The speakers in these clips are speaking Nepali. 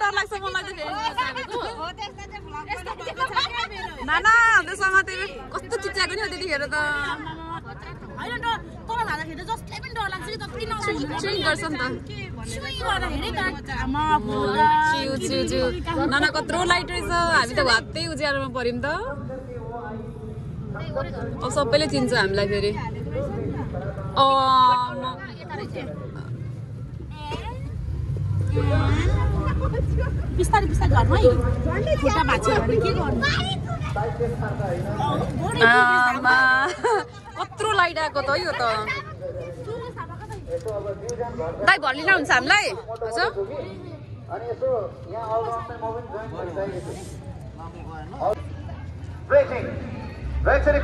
डर लाग्छ मलाई त नाना हामीसँग त्यो कस्तो चिच्याको नि हो त्यतिखेर त हैन त तल हाल्दाखेरि त जसले पनि डर लाग्छ कि जति नलाग्छ चुइङ गर्छ नि त चुइङ गर्दाखेरि आमा चिउ चिउ चिउ नाना कत्रो लाइट रहेछ हामी त वात्तै उज्यालोमा पर्यौं त अब सबैले चिन्छ हामीलाई फेरि बिस्तारै बिस्तारै गर्नु है खुट्टा भाँच्यो भने के गर्नु आमा कत्रो लाइट आएको त यो त दाइ भलिन हुन्छ हामीलाई हजुर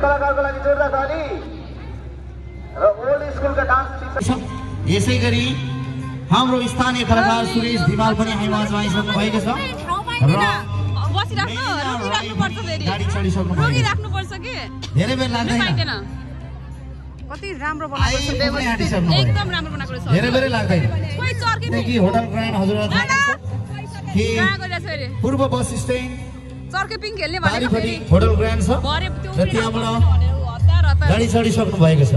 कलाकारको लागि जोरदार ताली र ओल्ड स्कुलका डान्स यसै गरी हाम्रो स्थानीय कलाकार सुरेश धिमाल पनि हामी माझमा आइसक्नु भएको छ र गाडी चढिसक्नु रोकिराख्नुपर्छ कि धेरै बेर लाग्दैन कति राम्रो बनाएको छ एकदम राम्रो बनाएको छ धेरै बेरै लाग्दैन कोही चर्के कि होटल ग्रान्ड हजुरहरु कि पूर्व बस स्ट्यान्ड चर्के पिङ खेल्ने भनेको फेरि होटल ग्रान्ड छ र त्यहाँबाट गाडी चढिसक्नु भएको छ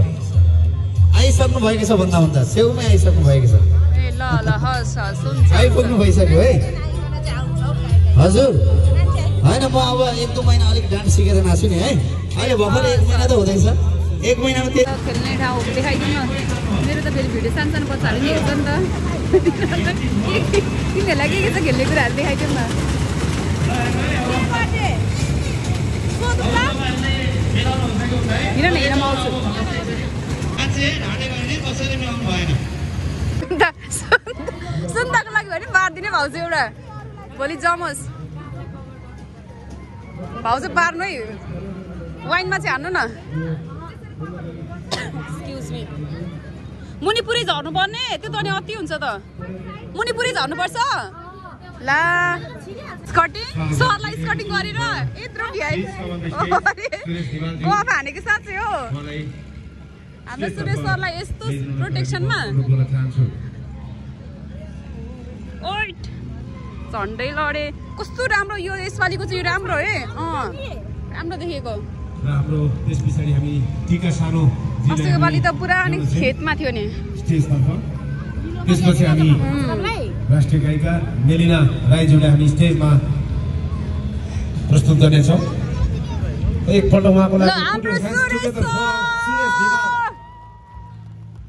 आइसक्नु भएको छ भन्दा भन्दा छेउमै आइसक्नु भएको छ ए ल ल हस् हस् हुन्छ आइपुग्नु भइसक्यो है हजुर हैन म अब 1-2 महिना अलिक डान्स सिकेर नाच्छु नि है अहिले भर्खर 1 महिना त हुँदैछ 1 महिनामा खेल्ने ठाउँ देखाइदिनु मेरो त फेरि भिडियो सानसानो बच्चाहरु नि हेर्छ नि त तिनीहरूलाई के छ खेल्ने कुराहरु देखाइदिनु न हिँड म आउँछु सुन्दाको लागि भने बार्दिने भाउजू एउटा भोलि जमोस् भाउजू बार्नु है वाइनमा चाहिँ हान्नु न एक्सक्युज मी मुनि पुरै झर्नु पर्ने त्यो त अनि अति हुन्छ त मुनि पुरै झर्नु पर्छ ला स्कटिङ सरलाई स्कटिङ गरेर यत्रो भ्याइ गोवा हानेको साँच्चै हो हाम्रो सुरेश सरलाई यस्तो प्रोटेक्सनमा ओइट झन्डै लडे कस्तो राम्रो यो यसपालिको चाहिँ राम्रो है राम्रो देखेको हाम्रो त्यस पछाडी हामी टीका सानो अस्तिको पालि त पुरा अनि खेतमा थियो नि त्यसपछि हामी राष्ट्रिय गायिका मेलिना राईज्यूलाई हामी स्टेजमा प्रस्तुत गर्नेछौँ एकपल्ट उहाँको लागि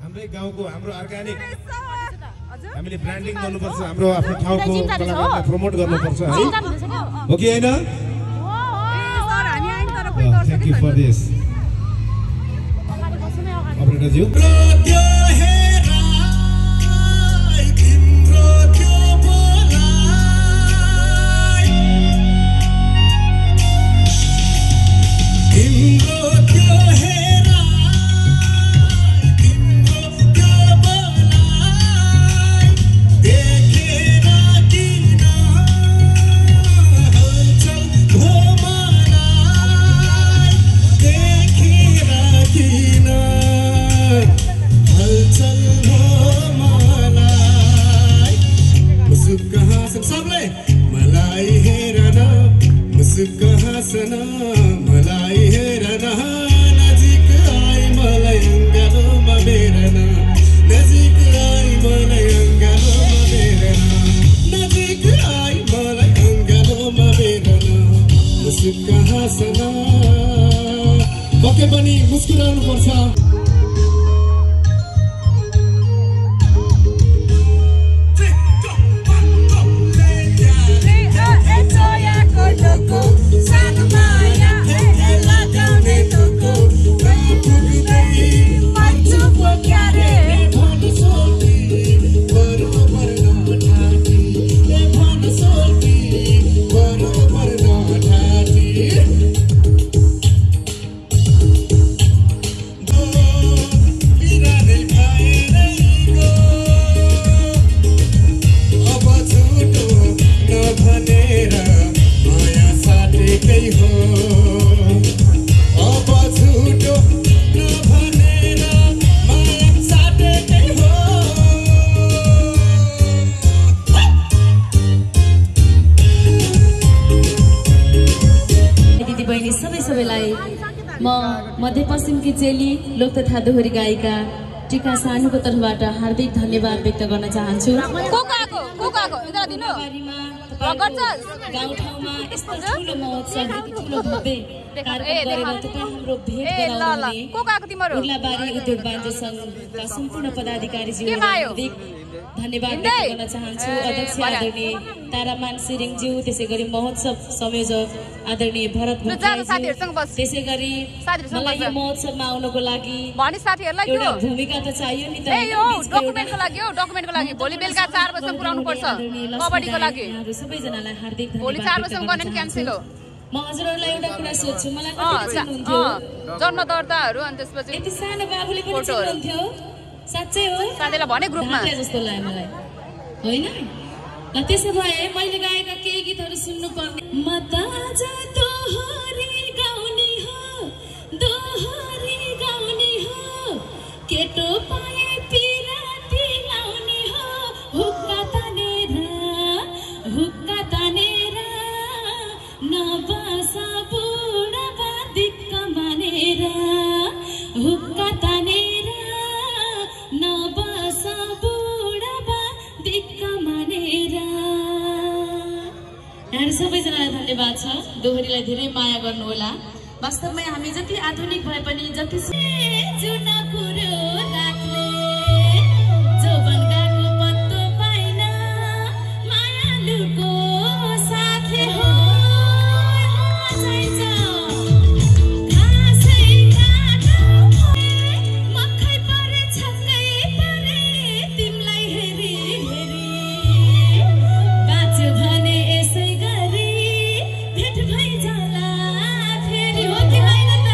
हाम्रै गाउँको हाम्रो अर्गानिक हामीले ब्रान्डिङ गर्नुपर्छ हाम्रो आफ्नो ठाउँको कलाकारलाई प्रमोट गर्नुपर्छ है हो कि हैन thank you for this operator ज्यू म मध्यपश्चिमकी चेली लोक तथा दोहोरी गायिका टिका सानुको तर्फबाट हार्दिक धन्यवाद व्यक्त गर्न चाहन्छु। गाउँठाउँमा यस्तो ठुलो महोत्सव ठुलो भव्य कार्यक्रम गरेर तपाईँ हाम्रो भेट गराउने उर्लाबारी उद्योग वाणिज्य सङ्घका सम्पूर्ण पदाधिकारीज्यूहरूलाई हार्दिक धन्यवाद व्यक्त गर्न चाहन्छु। अध्यक्ष आदरणीय तारामान सिरिङज्यू, त्यसै गरी महोत्सव संयोजक आदरणीय भरत भट्टराईज्यू, त्यसै गरी मलाई यो महोत्सवमा आउनको लागि एउटा भूमिका त चाहियो नि त, डकुमेन्टको लागि भोलि बेलुका 4 बजेसम्म पुराउनु पर्छ कबड्डीको लागि। यहाँहरू सबैजनालाई हार्दिक भोलि 4 बजेसम्म गर्ने क्यान्सल हो। म हजुरहरूलाई एउटा कुरा सोध्छु, मलाई कति चिन्नुहुन्थ्यो जन्म दर्ताहरू अनि त्यसपछि यति सानो बाबुले पनि चिन्नुहुन्थ्यो? साँच्चै हो? साथीलाई भने ग्रुपमा जस्तो लाग्यो मलाई, होइन? ल त्यसो भए मैले गाएका केही गीतहरू सुन्नु पर्ने। म ताज दोहोरी गाउने हो केटो पाए पिराती लाउने हो, हुक्का तानेर नबसा बुढा दिक्क मानेर, हुक्का तानेर नबसा बुढा दिक्क मानेर। यहाँहरू सबैजनालाई धन्यवाद छ। दोहोरीलाई धेरै माया गर्नुहोला। वास्तवमै हामी जति आधुनिक भए पनि जति जुन कुरो लाग्ने जोवन गाको पत्तो पाइन मायालुको साथै हो चाहिन्छ। घाँसै काटो मखै परे छक्कै परे तिमीलाई हेरी बाँच्यो भने यसै गरी भेट भइजाला फेरि, हो कि होइन त?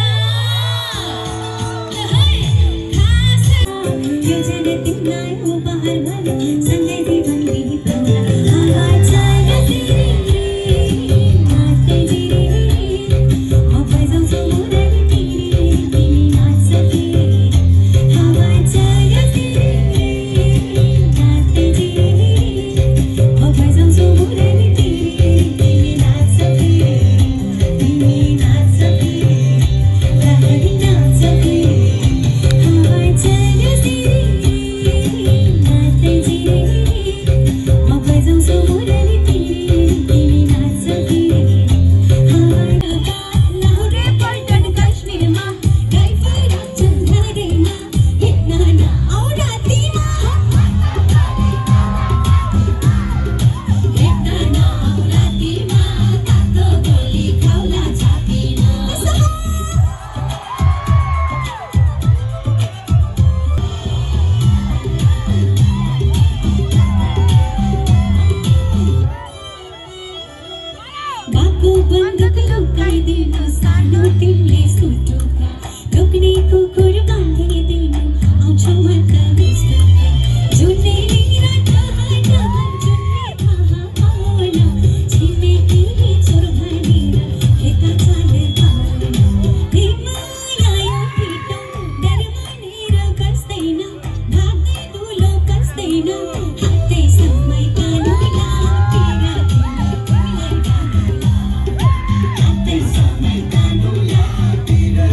यो जाने तिमीलाई उपहार भने सँगै जीवनले पाउला हावा चाहियो तिमी नाच्दै जिरे अफैजाउँछ मुरली तिमी नाच्छ तिमी हावा चाहियो तिमी नाच्दै जिरे अफैजाउँछ मुरली तिमी नाच्छ तिमी नाच्छ लहरी नाच्छ हावा चाहियो तिमी नाच्दै जिरे अफैजाउँछ मुरली तिमी नाच्छ हावा लाहुरे पल्टन कश्मीरमा गाई फैराउँछन् घरैमा हिँड्न नआउ रातिमा, हिँड्न नआउ रातिमा तातो गोली खाउला छातीमा। बाको बन्दक लुकाइदिनु सानो तिमीले सुटुका लोक्ने कुकुर बाँधिदिनु आउँछौ मात्र बिस्तारै जुनै रात जुनै थाहा पाउन छिमेकी छोर भनेर हेता चाल पाउन हिमालय पिटो डर मानेर कस्दैन भाग्दै दुलो कस्दैन हातै समय कानुला तेरा तिमीलाई हातै समय कानुला तेरा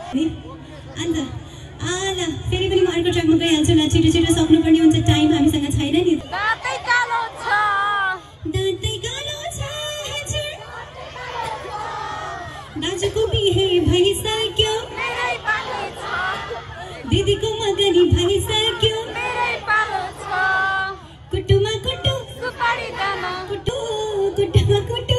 अन्त ल फेरि पनि म अर्को ट्र्याकमा गइहाल्छु ल छिटो छिटो सक्नुपर्ने हुन्छ टाइम हामीसँग छैन नि दाँतै कालो छ हजुर दाजुको बिहे भइसक्यो दिदीको मगनी भइसक्यो कुटुमा कुटु सुपारी दाना कुटु कुटुमा कुटु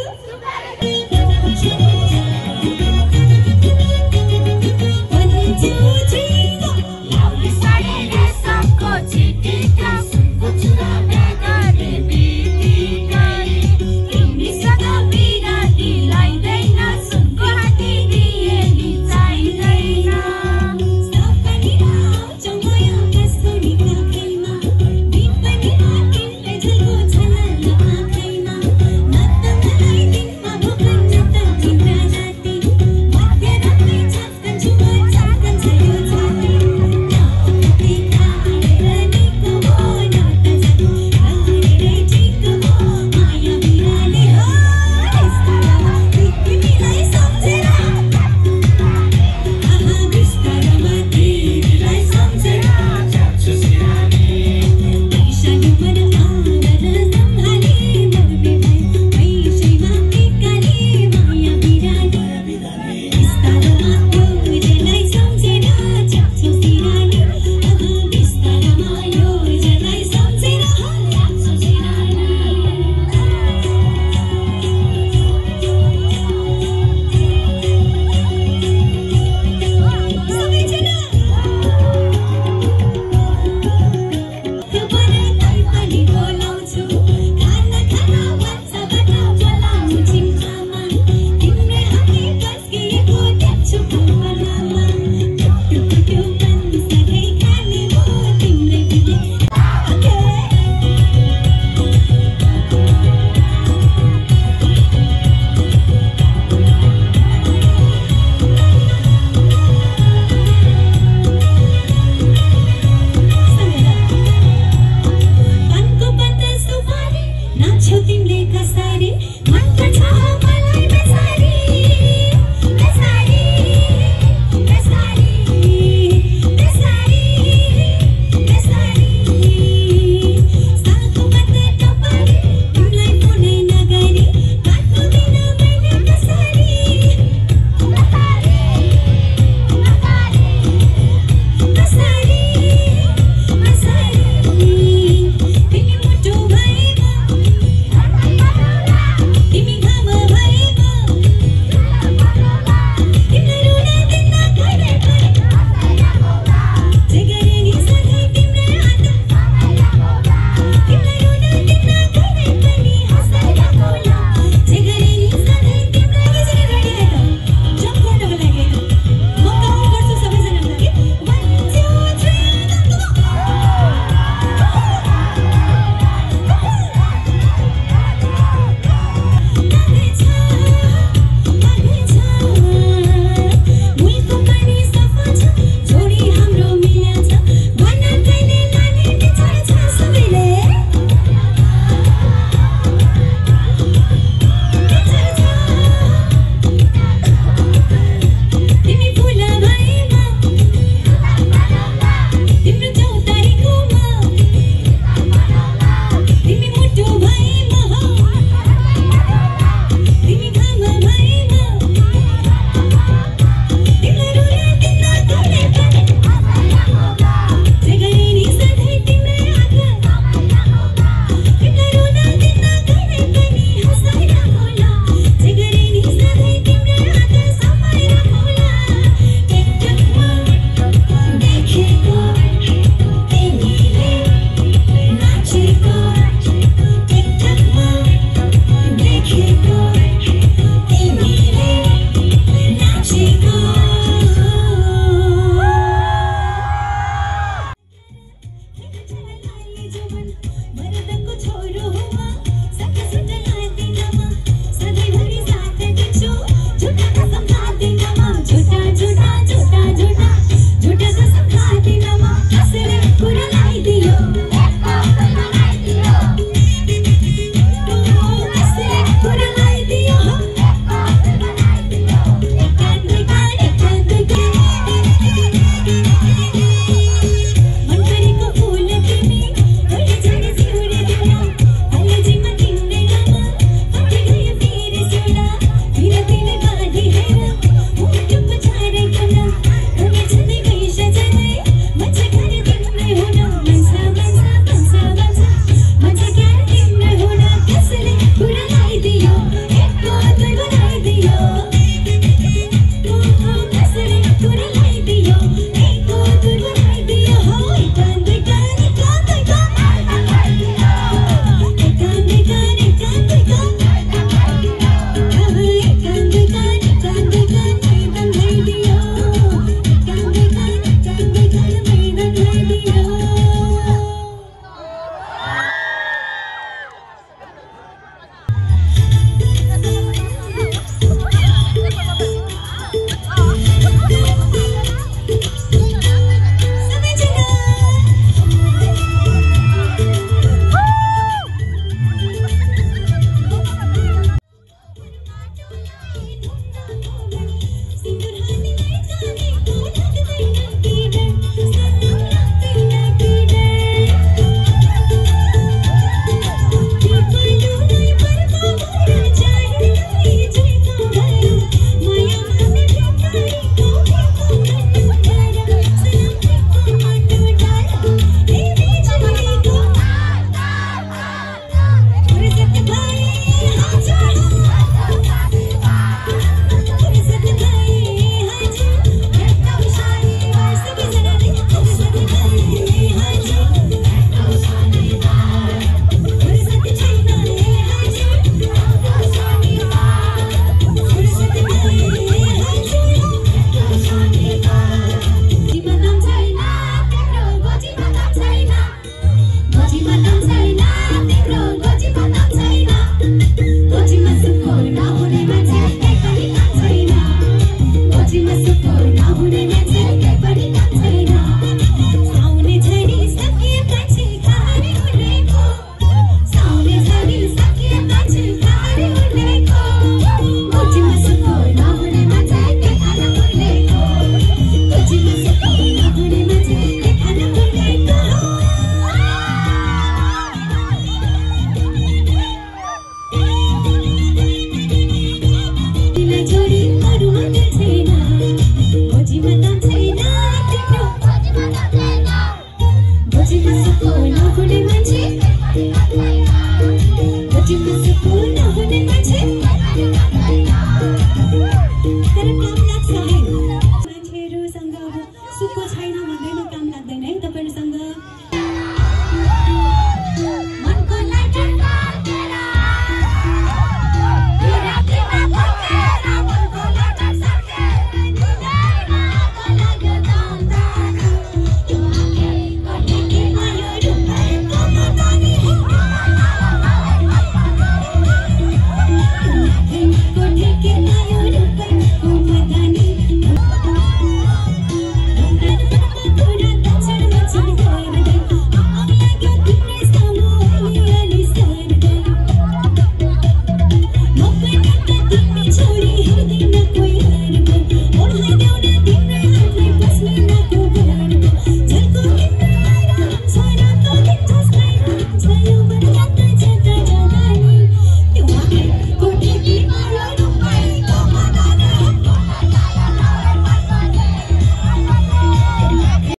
हो जिम्मा